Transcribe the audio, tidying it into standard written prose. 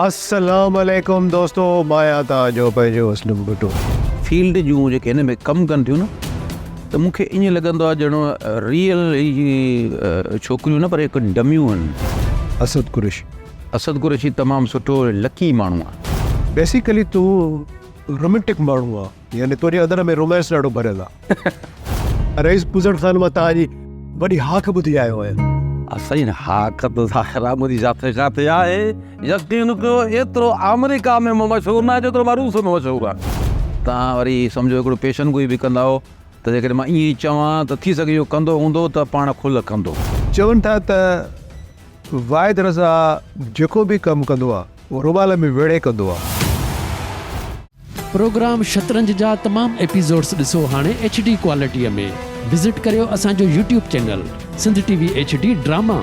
السلام عليڪم دوستو مان آهيان توهان جو پنهنجو اسلم ڀٽو. فيلڊ جون جيڪي هن ۾ ڪم ڪن ٿيون نه ته مون کي ائين لڳندو آهي ڄڻ ريئل هي ڇوڪريون نه پر هڪ ڊميون آهن. اسد قريشي. اسد قريشي تمام سٺو لڪي ماڻهو آهي. بيسيڪلي تون رومينٽڪ ماڻهو آهين. يعني تنهنجي اندر ۾ رومانس ڏاڍو ڀريل آ. رئيس پوزڻ خان مان توهان جي وڏي هاڪ ٻڌي آيو آهيان. سائين هاڪ ته ظاهر آ منهنجي جاٿي ڪاٿي آهي. يقين ڪيو ايترو آمريڪا ۾ مان مشهور ناهيان جيترو مان روس ۾ مشهور آهيان. توهان وري سمجهو هڪڙو پيشن گوئي به ڪندا هو ته جيڪڏهن مان ائين چوان ته ٿي سگهي اهو ڪندو هوندو ته پاڻ کل ڪندو. چون ٿا ته واحد رضا جيڪو به ڪم ڪندو آ اهو رومال ۾ ويڙهي ڪندو آ. پروگرام شطرنج جا تمام ايپيسوڊس ڏسو هاڻي ايڇ ڊي ڪوالٽيء ۾ وزٽ ڪريو اسان جو YouTube channel Sindh T V H D drama.